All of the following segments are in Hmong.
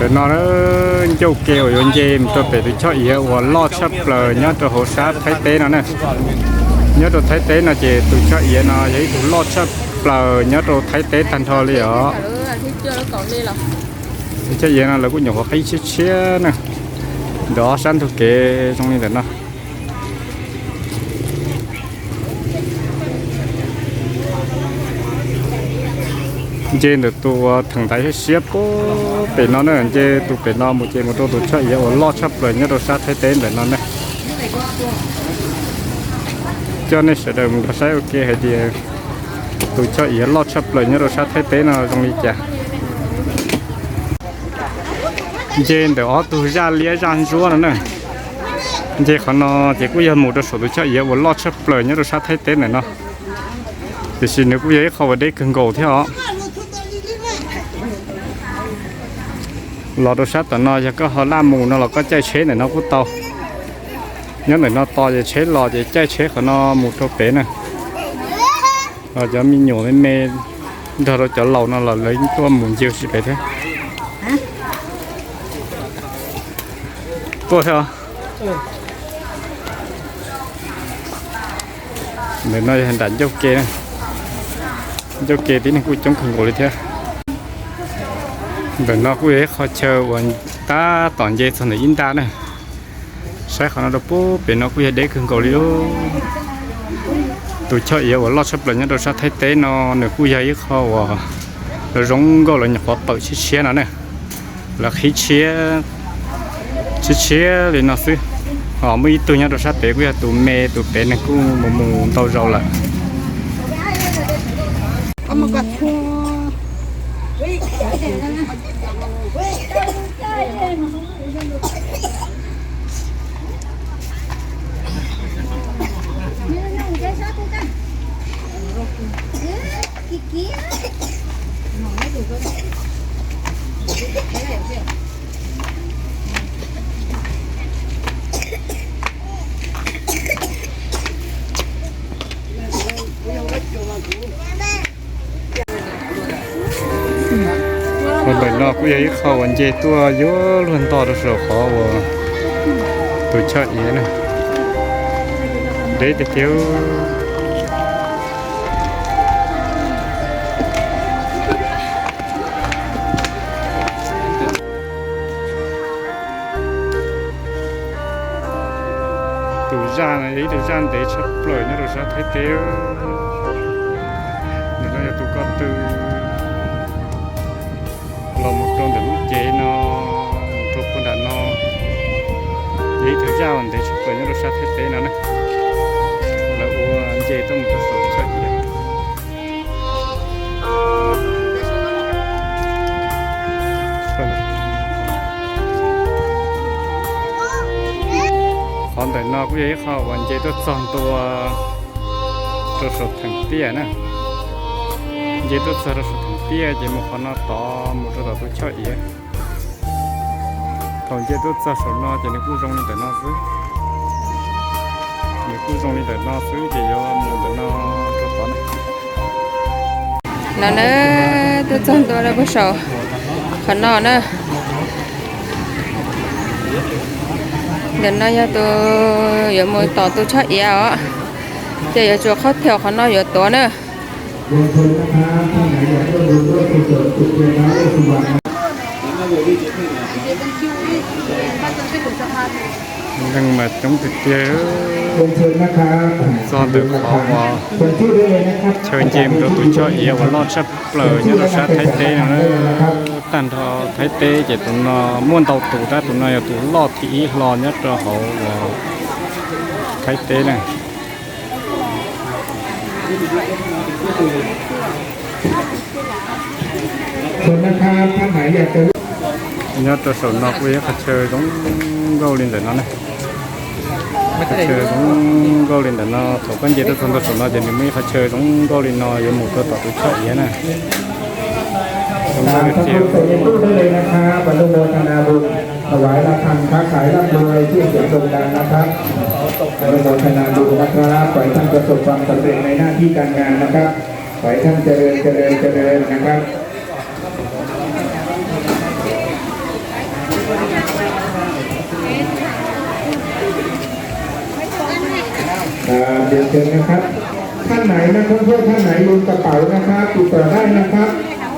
Ntawm no ncauj ke uas yuav nce mus rau pem tus choj iav uas loj tshaj plaws nyob rau hauv sab Thaib teb no na. Nyob rau Thaib teb no ces tus choj iav no yog ib tug loj tshaj plaws nyob rau Thaib teb tag nrho li os. Tus choj iav no lawv kuj nyuam qhuav qhib tshiab tshiab na. Ntawm ob sab ntug kev zoo li ntawm no. Nce ntawm tus uas theem ntaiv siab siab pem no na, nce tus pem no mus ces mus rau tus choj iav uas loj tshaj plaws nyob rau sab Thaib teb ntawm no na. Coj nej sawv daws mus nrog saib ua ke hais tias tus choj iav loj tshaj plaws nyob rau sab Thaib teb no zoo li cas. Nce ntawm ob tug zaj liab zaj ntsuab no na. Nce qhov no ces kuj yog mus rau saum tus choj iav uas loj tshaj plaws nyob rau sab Thaib teb ntawm no. Tiam sis nws kuj yog ib qho uas deb kawg nkaus thiab os. Los rau sab tom no yog koj ho laj mus no los koj caij tsheb ntawm no kuj tau. Nyob ntawm no tos ces tsheb los ces caij tsheb qhov no mus rau pem na. Cov me nyuam me me nrog rau cov laus no los lawv tuaj mus ncig ua si pem thiab. Tuaj thiab os. Ntawm no yog nram ncauj ke, ncauj ke tib neeg kuj coob kawg nkaus li thiab. Ntawm no kuj yog ib qho chaw uas tab tom nce txog ntawm ib nta na. Saib qhov no rau pem no kuj yog deb kawg nkaus li. Tus choj iav uas loj tshaj plaws nyob rau sab Thaib teb no nws kuj yog ib qho uas zoo nkauj, lawv nyuam qhuav pawm tshiab tshiab no na. Lawv qhib tshiab tshiab tshiab li no xwb. Ho muaj ib tug nyob rau sab pem kuj yog tus me, tus pem nws kuj mus mus ntau zaus lawm. Qhov ntawm no kuj yog ib qho uas nce tuaj yuav luag nto rau saum qhov uas tus choj iav na. Deb tiag tiag. Tus zaj no yog ib tug zaj ntev tshaj plaws nyob rau sab Thaib teb. Ntawm no yog tus ko tw los mus rau ntawm lub cev no, mus rau puag nram no. Yog ib tug zaj uas ntev tshaj plaws nyob rau sab Thaib teb no na. Lawv ua nce tuaj mus rau saum choj iav. Qhov ntawm no kuj yog ib qho uas nce tuaj txog ntua rau saum theem tiaj na. Nce tuaj txog rau saum theem tiaj ces mus qhov no tod mus rau tom tus choj iav. Thaum nce tuaj txog saum no ces nws kuj zoo li ntawm no xwb. Nws kuj zoo li ntawm no xwb ces yuav mus ntawm no rau tod na. No na, tuaj txog ntua rau puag saum qhov no na. Ntawm no yog tus yuav mus tom tus choj iav os, ces yuav tsum qhov thiaum qhov no yuav tuav na. Neeg mas coob tiag tiag. Txog ntawm qhov uas chaw nce mus rau tus choj iav uas loj tshaj plaws nyob rau sab Thaib teb no na. Tag nrho Thaib teb ces tus no muaj ntau tus tab tus no yog tus loj thib ib hlo nyob rau hauv uas Thaib teb na. Nyob rau saum no kuj yog ib qhov chaw zoo nkauj li ntawm no na. Qhov chaw zoo nkauj li ntawm no, thaum koj nce tuaj txog ntua saum no ces nws muaj ib qhov chaw zoo nkauj li no yuav mus rau tom tus choj iav na. Zoo nkauj tiag tiag. อนุโมทนาบุญ ถวายระฆัง ค้าขายร่ำรวย ชื่อเสียงโด่งดังนะครับ อนุโมทนาบุญนะครับ ขอให้ท่านประสบความสำเร็จในหน้าที่การงานนะครับ ขอให้ท่านเจริญ เจริญ เจริญนะครับ เ เชิญนะครับ ท่านไหนนักท่องเที่ยวท่านไหนลืมกระเป๋านะครับ ติดต่อได้นะครับ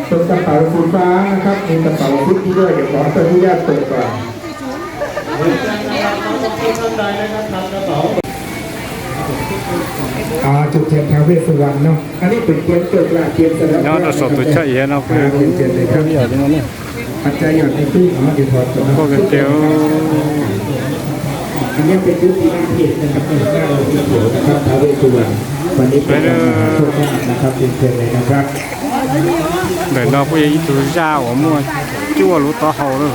เป็นกระเป๋าสีฟ้านะครับ มีกระเป๋าซิปที่ด้วย เดี๋ยวขออนุญาตเปิดก่อน อ่า จุดเทียนท้าวเวสสุวรรณเนาะ อันนี้เป็นเทียนเกิดละเทียนสะเดาะเคราะห์นะครับ Nyob rau saum tus choj iav no kuj ib yam li no ne. Koj tias อันนี้เป็นชุดสีน้ำเงินนะครับ หน้าเราสีเขียวนะครับ ท้าวเวสสุวรรณ วันนี้เป็นวันมหาโชคลาภนะครับ เรียนเชิญเลยนะครับ Ntawm no kuj yog ib tug zaj uas muaj cuaj lub taub hau lawm.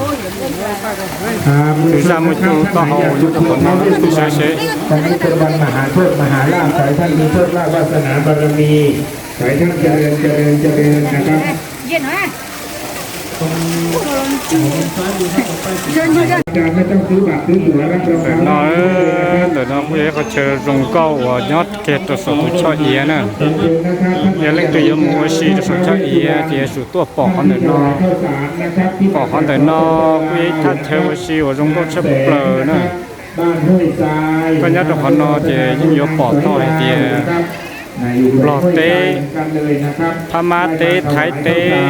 Tus zaj muaj cuaj lub taub hau nyob rau qhov no, tus saib seb. วันนี้เป็นวันมหาโชคมหาลาภ ขอให้ท่านมีโชคลาภวาสนาบารมี ขอให้ท่านเจริญเจริญเจริญนะครับ Ntawm no, ntawm no kuj yog ib qhov chaw zoo nkauj uas nyob kiag rau saum tus choj iav na. Yog leej twg yuav mus ua si rau saum choj iav ces yuav tsum tuaj pom qhov ntawm no. Pom qhov ntawm no kuj yog ib thaj chaw ua si uas zoo nkauj tshaj plaws na. Koj nyob rau qhov no ces yeej yuav pom tau hais tias Nplog teb, Phab Mab teb, Thaib teb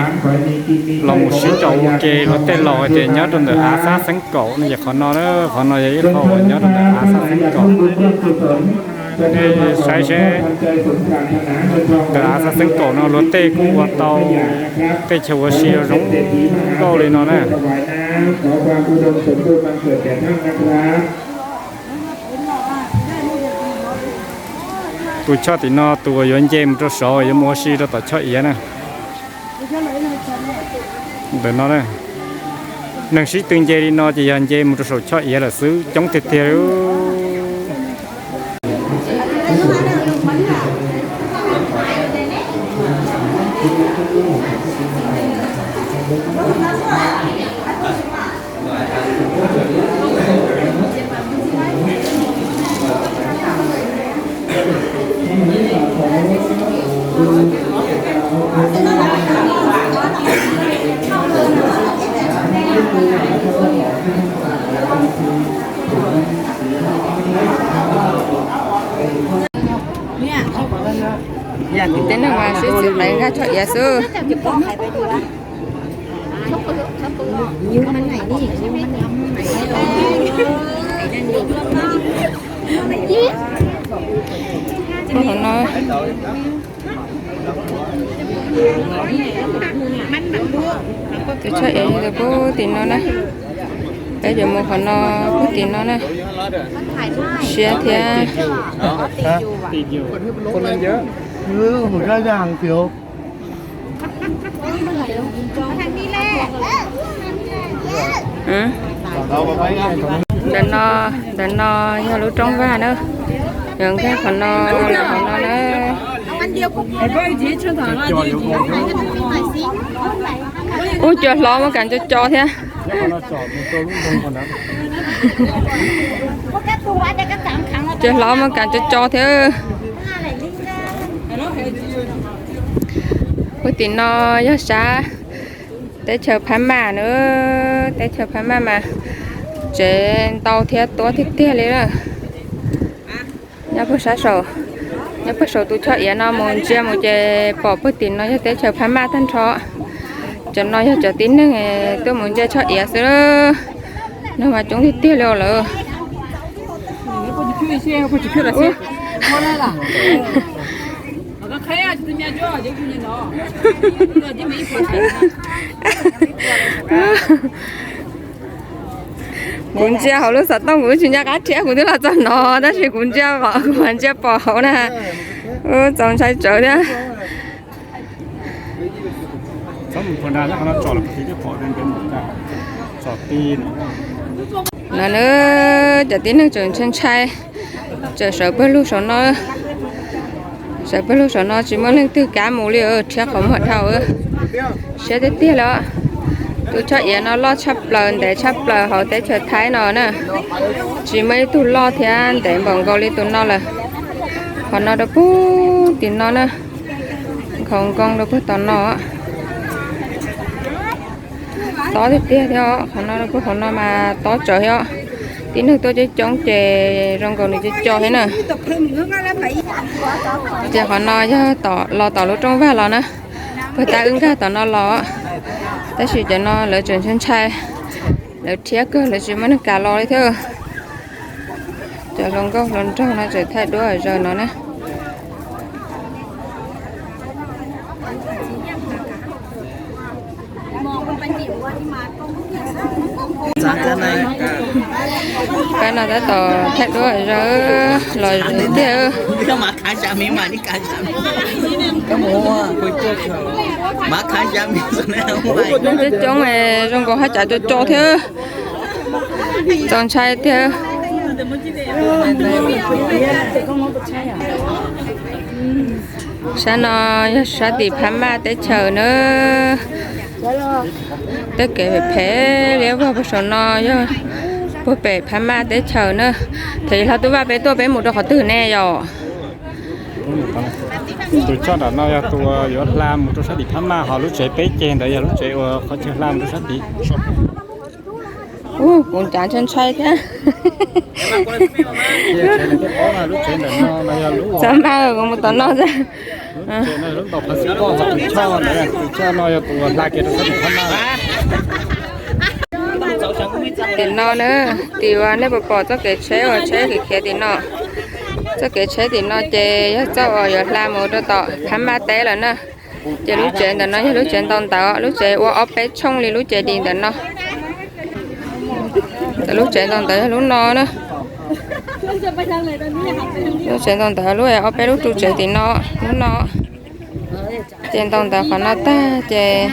los mus sib caum ua ke. Luag tej laus hais tias nyob rau ntawm av xab xeeb kaum no ces qhov no, qhov no yog ib qho uas nyob rau ntawm av xab xeeb kaum. Nej saib seb, ntawm av xab xeeb kaum no luag tej kuj ua tau tej chaw ua si zoo nkauj li no na. Tus choj tim no tus uas yuav nce mus rau saud yuav mus ua si rau tom choj iav na. Ntawm no, neeg sib tw nce li no ces yog nce mus rau saum choj iav lawm xwb, coob tiag tiag li. Tej neeg mas sib txwv qev nkag choj iav xwb. Puag hauv no, tus choj iav puag tim no na. Peb yuav mus qhov no, puag tim no na. Siab thiab. Ntawm no, ntawm no yog lub rooj vag na. Yuav nkag qhov no, qhov no na. Ub, cua hlob muaj kas co co thiab. Cua hlob muaj kas co co thiab. Puag tim no yog sab teb chaws Phab Maj na. Teb chaws Phab Maj mas tsev ntau thiab tuab tiag tiag li na. Nyob puag sab saum, nyob puag saum tus choj iav no mus ntsia mus ces pom puag tim no yog teb chaws Phab Maj tag nrho. Cov no yog cov tib neeg tuaj mus ntsia choj iav xwb. Neeg mas coob tiag tiag li os lawm. Kuv ntsia hauv lub xov tooj kuv tsis nco qab thiab, kuv twb los txog no tab sis kuv ntsia, kuv ntsia pom hauv na. Txaus ntshai tsawv thiab. No na, cov tib neeg tseem ntshai ntshai, tseem sawv pawg lug saum no. Sawv pawg lug saum no tsis muaj leej twg kav mus li, rhiab qhov muag dhau. Siab tiag tiag li. Tus choj iav no loj tshaj plaws, ntev tshaj plaws hauv teb chaws Thaib no na. Tsis muaj ib tug loj thiab ntev npaum nkaus li tus no lawm. Qhov no rau puag tim no na, nkhaus nkoos rau puag tom no. Tob tiag tiag thiab os, qhov no rau puag qhov no mas tob tsawv thiab os. Tib neeg tuaj coob coob ces zoo nkaus nws co co thiab na. Ces qhov no yog los tom lub rooj vag los na, puag ta wb nkag tom no los, tab sis cov no lawv tseem ntshai ntshai, lawv rhiab kawg lawv tsis muaj neeg kam los li thiab. Cov hluas nkauj hluas nraug no tseem thaij duab zaws no na. Pab no tab tom thaij duab zaws los tiag. Coob coob, zoo nkaus haj cav co co thiab, txaus ntshai tiag. Sab no yog sab tim Phab Maj teb chaws na. Tej kev phem phem liab vog puag saum no yog puag pem Phab Maj teb chaws na. Thaum hla tub vaj peb tuaj peb mus rau qhov twg ne yom? Tus choj nram no yog tus yuav hla mus rau sab tim Phab Maj, ho lub tsev peb ceg ntawd yog lub tsev uas qhov chaw hla mus rau sab tid. Kuv ncav ntshai ntshai thiab. Txhob maj, kuv mus tom no xwb. Tim no na, tim uas nej puas pom txoj kev tsheb uas tsheb khiav khiav tim no. Txoj kev tsheb tim no ces yog txoj uas yuav hla mus rau tom Phab Maj teb lawm na. Ces lub tsev ntawm no yog lub tsev ntau ntawv, lub tsev ua ob peb tshooj li lub cev di ntawm no. Lub tsev ntau ntawv yog lub no na. Lub tsev ntau ntawv lub ob peb lub tsev tim no, lub no. Ces ntau ntawv qhov no tag ces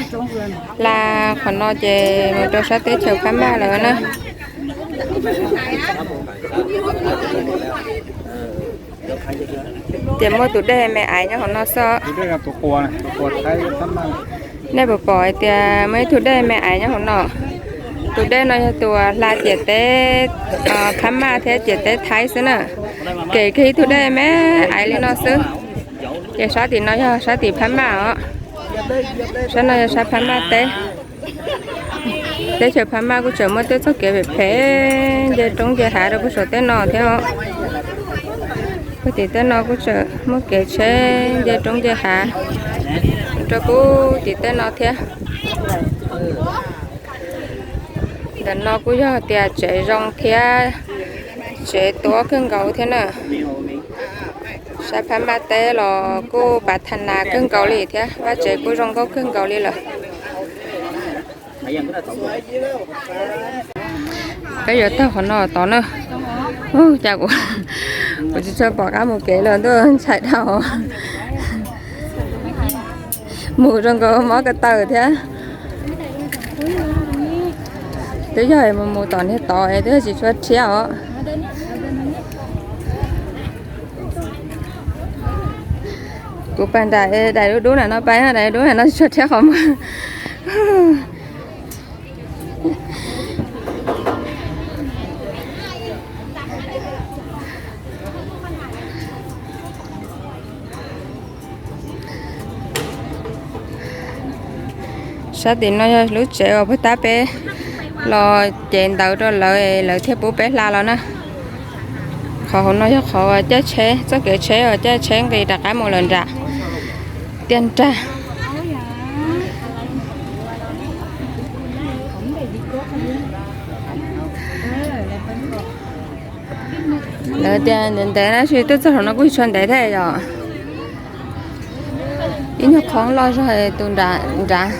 hla qhov no ces mus rau sab teb chaws Phab Maj lawm na. Ces muaj tus dej me aiv nyob hauv no xwb. Nej puas pom hais tias muaj ib tug dej me aiv nyob hauv no? Tus dej no yog tus hla ciam teb Phab Maj thiab ciam teb Thaib xwb na. Kev kiag ib tug dej me aiv li no xwb. Ces sab tim no yog sab tim Phab Maj os. Sab no yog sab Phab Maj teb. Teb chaws Phab Maj kuj tseem muaj tej txoj kev phem phem nce roob nce hav rau puag saum tej no thiab os. Puag tim tej no kuj tseem muaj kev tsheb nce roob nce hav rau puag tim tej no thiab. Ntawm no kuj yog tias tsev zoo thiab, tsev tuab kawg nkaus thiab na. Sab Phab Maj teb los kuj pav tha nas kawg nkaus li thiab, vaj tsev kuj zoo nkauj kawg nkaus li lawm. Peb yuav taug qhov no tod na. Ua cas kuv tsis tshua pom qab mus kev los ntuj, ntshai dhau. Mus zoo nkaus mob ko taw thiab. Twb yog mus mus tom niag tod es twb yog tsis tshua rhiab os. Kuv pais nram daim dub dub na no pais, daim dub na no tsis tshua rhiab qhov muag. Sab tim no yog lub tsev uas puag ta peb los cev ntawv rau lawv, lawv thiaj pub peb hla los na. Qhov hauv no yog qhov caij tsheb, txoj kev tsheb uas caij tsheb nqis rov qab mus lawm nram tiaj nrag. Lawv tias ntev ntev tab sis tuaj txog hauv no kuj tsis tshua ntev thiab yom. Ib nyuag qhov loj zog tus nrad.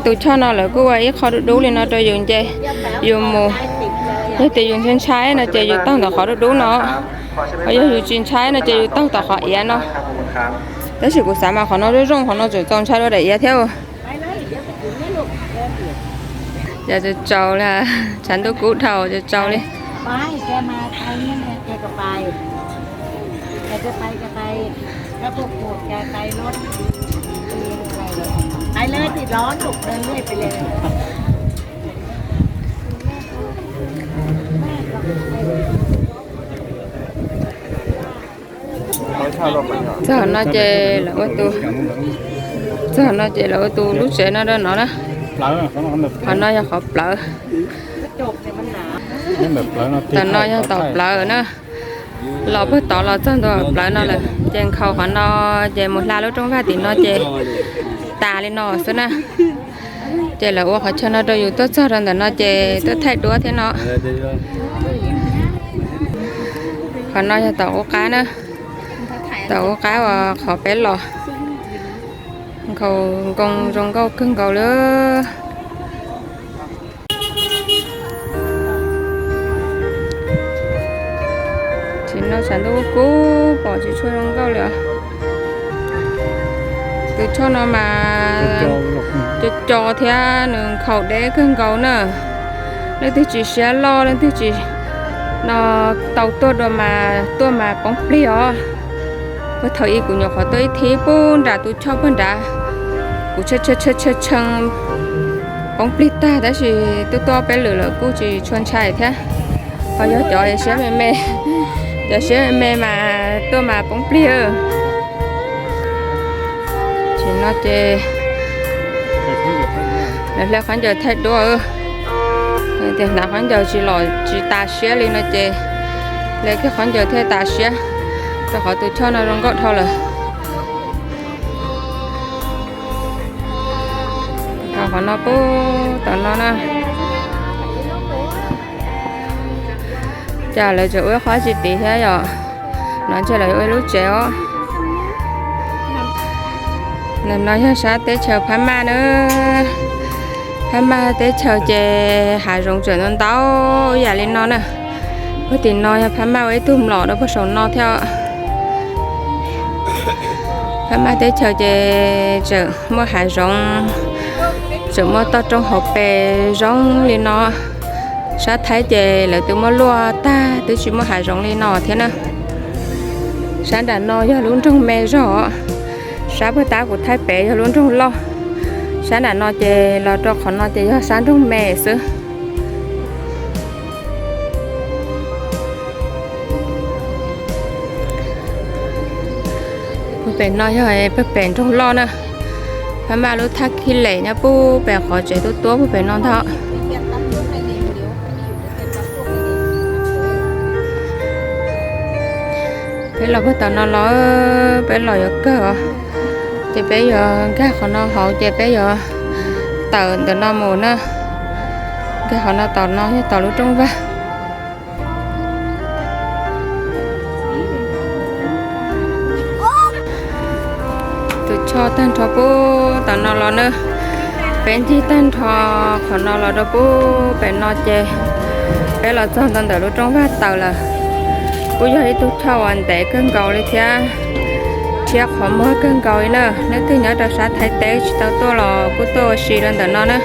Tus choj no lawv kuj ua ib qho dub dub li no rau yus nce, yus mus. Yog tias yus ntshai ntshai no ces yus taug ntawm qhov dub dub no, ho yog yus tsis ntshai no ces yus taug tom qhov iav no. Tab sis kuv xav mas qhov no zoo zoo, qhov no tseem txaus ntshai dua daim iav thiab. Yog tsaus tsaus li, tshav ntuj kub dhau, tsaus tsaus li. Txog no ces lawv ua tus, txog no ces lawv ua tus lub tsev no rau no na. Qhov no yog qhov plawv. Tom no yog tom plawv na. Los puag tod los txog ntua plawv no lawm ces nkhaus qhov no ces mus hla lub rooj vag tim no ces tas li no xwb na. Ces lawv ua qhov chaw no rau yus tuaj txog rau ntawm no ces tuaj thaij duab thiab no. Qhov no yog tom qub qab na, tom qub qab uas qhov peb los. Nkhaus nkoos zoo nkauj kawg nkaus li. Tsis no tshav ntuj kub pom tsis tshua zoo nkauj li os. Tus choj no mas co co thiab nws nkhaus deb kawg nkaus na. Leej twg tsis siab loj leej twg tsis no tau tuaj dua mas tuaj mas poob plig os. Puag thaum ub kuv nyuam qhuav tuaj ib thib puag nram tus choj puag nrad, kuv tshee tshee tshee poob plig tag tab sis tuaj tuaj peb lwm lawm kuj tsis tshua ntshai thiab. Ho yog cov siab me me, cov siab me me mas tuaj mas poob plig. Ces no ces lawv hle khaub ncaws thaij duab. Tias hnav khaub ncaws tsis los tsis tas siab li no ces hle kiag khaub ncaws thiaj tas siab, rau qhov tus choj no zoo nkauj dhau lawm. Qhov no puag tom no na. Cas lawv tseem ua qhov tsis tid thiab yom? No ntshe lawv ua lub tsev os. Ntawm no yog sab teb chaws Phab Maj na. Phab Maj teb chaws ces hav zoov tseem ntau ntau yam li no na. Puag tim no yog Phab Maj ua ib tug mlom rau puag saum no thiab. Phab Maj teb chaws ces tseem muaj hav zoov, tseem muaj toj roob hauv pes zoo li no. Sab Thaib ces lawv twb muab luaj tag twb tsis muaj hav zoov li no thiab na. Sab nram no yog lub nroog me zog, sab puag ta kuv thaij pem yog lub nroog loj, sab nram no ces los rau qhov no ces yog sab nroog me xwb. Puag pem no yog puag pem nroog loj na. Phab Maj lub thaj khib lem nyob puag pem qhov tsev tuab tuab puag pem no ntag. Peb los puag tom no los, peb los yuav kawg os. Ces peb yuav nkag qhov no hauv ces peb yuav tawm ntawm no mus na. Nkag qhov no tom no yog tom lub rooj vag. Tus choj tag nrho puag tom no los na. Peb ncig tag nrho qhov no los rau puag pem no ces peb los txog ntawm lub rooj vag tawm lawm. Kuj yog ib tug choj uas ntev kawg nkaus li thiab, thiab qhov muag kawg nkaus li na. Leej twg nyob rau sab Thaib teb tsis tau tuaj los kuj tuaj ua si rau ntawm no na.